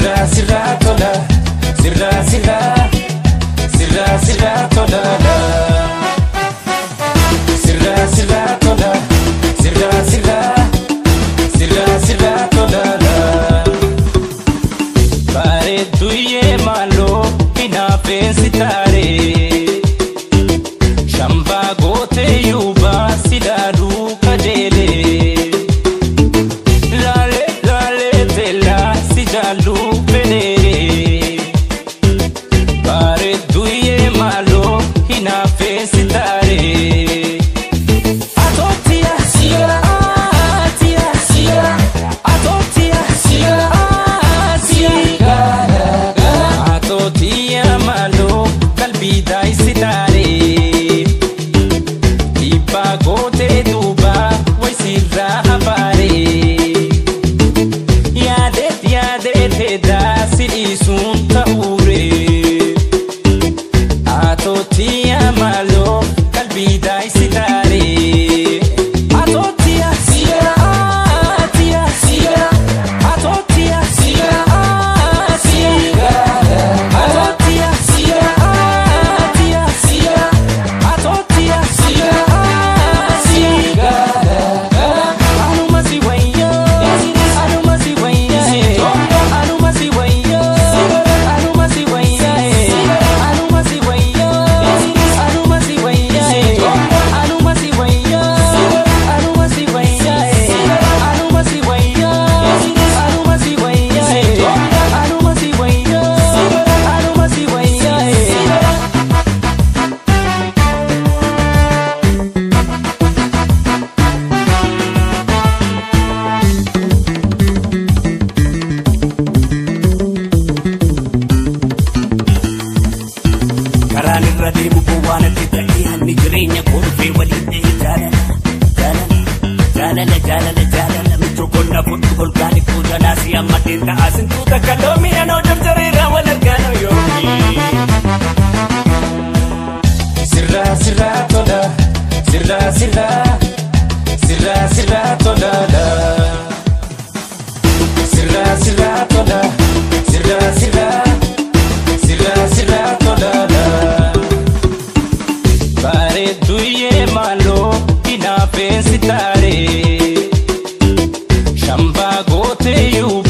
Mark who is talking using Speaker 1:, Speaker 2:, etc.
Speaker 1: Sirraa sirraa tola, sirraa sirraa, sirraa sirraa tola. Sirraa sirraa tola, sirraa sirraa, sirraa sirraa tola. Bareeduyyee maaloo hinaafeensi taaree, shambaa gootee yuubaa si ilaaluu kajeelee. Laalee laalee teellaa si jaalluu fedheeree. Bareeduyyee maaloo hinaafeensi taaree. Atootiya siya atiya siya atootiya siya siya. Atootiya maaloo qalbii daayisi taaree. Dhiibbaa gootee duubaa wayisiirraa hafaaree. Yaadeet yaadeet heedaa si dhiisuun ta'uuree. Atootiya maaloo qalbii daayisi taaree. Atootiya siya atiya siya atootiya siya siya atootiya siya atiya siya atootiya siya siya. Anuma si wayya, anuma si wayya, anuma si wayya, anuma si wayya, anuma si wayya, anuma si wayya, anuma si wayya, anuma si wayya, anuma si wayya, anuma si wayya, anuma si wayya, anuma si wayya.
Speaker 2: Karaan irra deemu bu'aan itti ta'ee hanni jireenya koo dhufee waliin ta'e jaalala jaalala jaalala jaalala jaalala michuu qonna fudhu golgaan koo jalaa si amma ta'aa sintuu takka loomii anoo jarjareera wal argaanoo yoomii.
Speaker 1: Sirraa sirraa tola, sirraa sirraa, sirraa sirraa tola. Sirraa sirraa tola, sirraa sirraa, sirraa sirraa tola. Bareeduyyee maaloo hinaafeensi taaree, shambaa gootee yuubaa.